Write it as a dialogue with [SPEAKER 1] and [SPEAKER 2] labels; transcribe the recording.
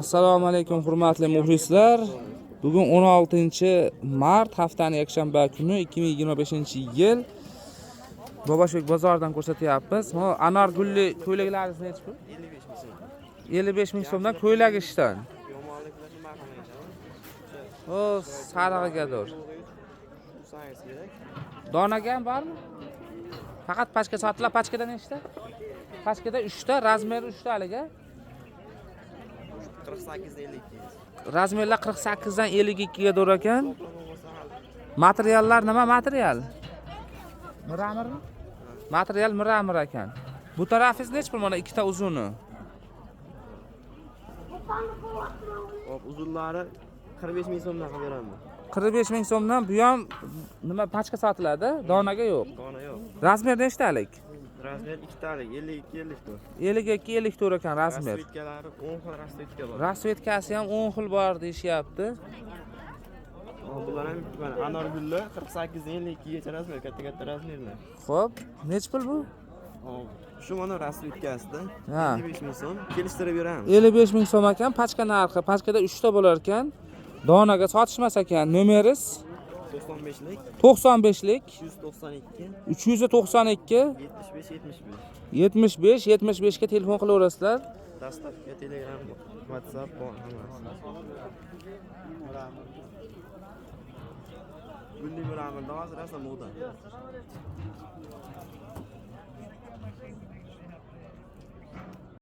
[SPEAKER 1] Assalomu alaykum, hurmatli muxlislar. Bugun 16-mart, haftaning yakshanba kuni, 2025-yil. Boboshbek bozoridan ko'rsatyapmiz. Mana anor gulli ko'ylaklaringiz nechi pul?
[SPEAKER 2] 55 ming so'm.
[SPEAKER 1] 55 ming so'mdan ko'ylak ishdan.
[SPEAKER 2] Yomonliklar marhamat.
[SPEAKER 1] O, sarig'igadir.
[SPEAKER 2] Sangiz kerak.
[SPEAKER 1] Donaga ham bormi? Faqat pachka sotiladi. Pachkada nechta? Pachkada 3 ta, razmeri 3 talik, a?
[SPEAKER 2] 48 dan 52.
[SPEAKER 1] Razmerlar 48 dan 52 ga to'g'ri ekan. Materiallar nima material? Mramormi? Material mramor ekan. Bu tarafingiz nechi pul, mana ikkita uzuni?
[SPEAKER 2] Hop, uzunlari 45 ming so'mdan qilib beraman.
[SPEAKER 1] 45 ming so'mdan. Bu ham nima, pachka sotiladi, donaga yo'q.
[SPEAKER 2] Dona yo'q.
[SPEAKER 1] Razmer nechtalik?
[SPEAKER 2] Razmer ikkitalik 52 54.
[SPEAKER 1] 52 54 ekan razmer.
[SPEAKER 2] Rasvetkalari 10 xil rasvetka bor.
[SPEAKER 1] Rasvetkasi ham 10 xil bor deyishyapti.
[SPEAKER 2] Hop, bular ham mana anor gulli 48 dan 52 gacha razmer, katta-katta razmerlar.
[SPEAKER 1] Xo'p, nechi pul bu?
[SPEAKER 2] Hop, shu mana rasvetkasida
[SPEAKER 1] Ha.
[SPEAKER 2] 55 ming so'm kelishtirib beramiz.
[SPEAKER 1] 55 ming so'm ekan pachka narxi. Pachkada 3 ta bo'lar ekan. Donaga sotishmas ekan. Nomeriz
[SPEAKER 2] 95lik
[SPEAKER 1] 95lik
[SPEAKER 2] 392
[SPEAKER 1] 392
[SPEAKER 2] 75 75.
[SPEAKER 1] 75 75 ga telefon qilaverasizlar.
[SPEAKER 2] Dastavka, Telegram, WhatsApp bor hammasi. Gulli mramorda hozir rosa moda.